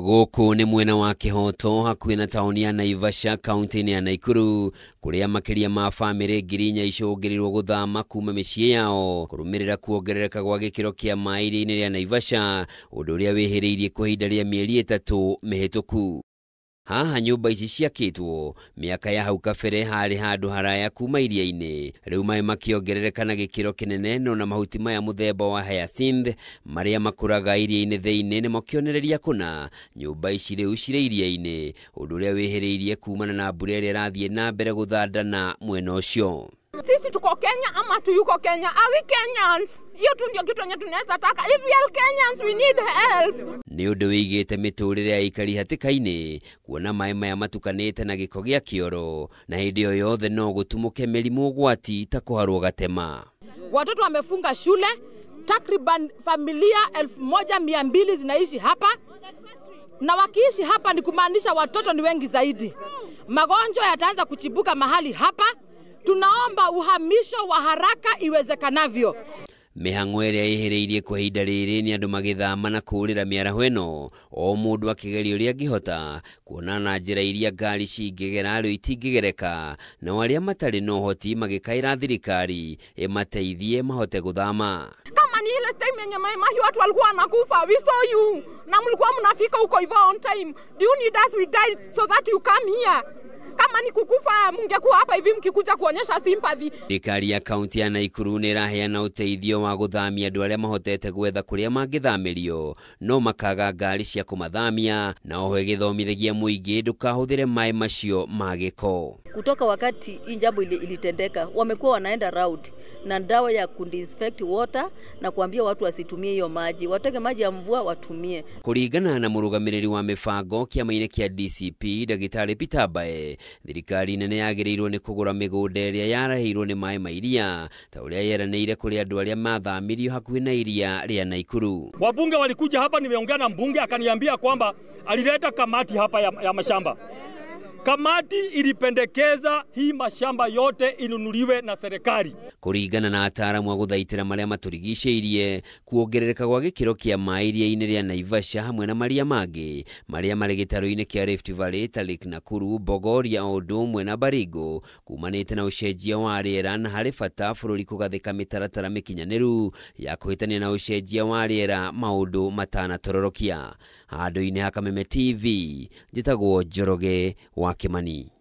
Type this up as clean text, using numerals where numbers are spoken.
Gũkũ nĩ mwena wa Kĩhoto hakuhĩ na taũni ya Naivasha kaunti-inĩ ya Nakuru kũrĩa makĩria ma bamĩrĩ 4,000 icũngĩrĩirwo gũthama kuma mĩciĩ yao kũrũmĩrĩra kuongerereka gwa gĩkĩro kĩa maĩ iria-inĩ rĩa Naivasha, ũndũ ũrĩa wĩhĩrĩirie kwa ihinda rĩa mĩeri 3 mĩhĩtũku. Haha nyũmba ici ciakĩtwo mĩaka ya hau kabere harĩ handũ haraya kuma iria-inĩ, rĩu maĩ makĩongerereka na gĩkĩro kĩnene, no na mahuti maya mũthemba wa hyacinth marĩa makũraga iria-inĩ thĩinĩ nĩmo kĩonereria kũna. Nyũmba ici rĩu cirĩ iria-inĩ, ũndũ ũrĩa wĩhĩrĩirie kumana na mbura ĩrĩa ĩrathiĩ na mbere gũthandana mwena ũcio. Sisi tuko Kenya ama tuyuko Kenya? Are we Kenyans? Hiyo tu ndio kitu yenye tunaweza taka. If we are Kenyans, we need help. Nĩ ũndũ wĩigĩte mĩtũrĩre ya aikari hatĩka-inĩ kuona maĩ maya matukanĩte na gĩko gĩa kĩoro, na hĩndĩ o yothe no gũtumũke mĩrimũ ũgwati ta kũharwo gatema. Watoto wamefunga shule, takriban familia 1200 zinaishi hapa, na wakiishi hapa ni kumaanisha watoto ni wengi zaidi. Magonjwa yataanza kuchibuka mahali hapa. Tunaomba uhamisho wa haraka iwezekanavyo. Mĩhang'o ĩrĩa ĩhĩrĩirie kwa ihinda rĩrĩ nĩ andũ magĩthama na kũũrĩra mĩaraho ĩno, o mũndũ akĩgeria ũrĩa angĩhota kuona na njĩra iria ngari cingĩgera rĩu itingĩgereka, nao arĩa matarĩ na ũhoti magĩkaĩra thirikari ĩmateithie mahote gũthama. Kama ni ile time yenye Mai Mahiu watu walikuwa wanakufa, we saw you na mlikuwa mnafika huko hivyo on time. Do you need us we die so that you come here? Kama ni kukufa mungekuwa hapa hivi mkikuja kuonyesha sympathy. Thirikari ya kaunti ya Nakuru nĩ ĩraheana ũteithio wa gũthamia andũ arĩa mahotete gwetha kũrĩa mangĩthamĩrio, no makaga ngari cia kũmathamia, na oho ĩgĩthomithagia mũingĩ ndũkahũthĩre maĩ macio ma gĩko. Kutoka wakati hii jambo ilitendeka, wamekuwa wanaenda round na dawa ya kudisinfect water na kuambia watu wasitumie hiyo maji, watege maji ya mvua watumie. Kũringana na mũrũgamĩrĩri wa mĩbango kĩama-inĩ kĩa DCP Ndagĩtarĩ Peter Mbae, thirikari nene yagĩrĩirwo nĩ kũgũra mĩgũnda ĩrĩa yarahĩirwo nĩ maĩ ma iria ta ũrĩa yeranĩire kũrĩ andũ arĩa mathamirio hakuhĩ na iria rĩa Nakuru. Wabunge walikuja hapa, nimeongea na mbunge akaniambia kwamba alileta kamati hapa ya mashamba. Kamati ilipendekeza hii mashamba yote inunuliwe na serikali. Kũringana na ataaramu a gũthaitĩra marĩa matũrigicĩirie, kuongerereka gwa gĩkĩro kĩa maĩ iria-inĩ rĩa Naivasha hamwe na maria mangĩ marĩa marĩ gĩtarũ-inĩ kĩa Rift Valley ta Lake Nakuru, Bogoria o ũndũ ũmwe na Baringo kumanĩte na ũcenjia wa rĩera, na harĩ bata bũrũri kũgathĩka mĩtaratara mĩkinyanĩru ya kũhĩtania na ũcenjia wa rĩera maũndũ matanatororokia. Handũ-inĩ ha Kameme TV, njĩtagwo Njoroge wa Kimani.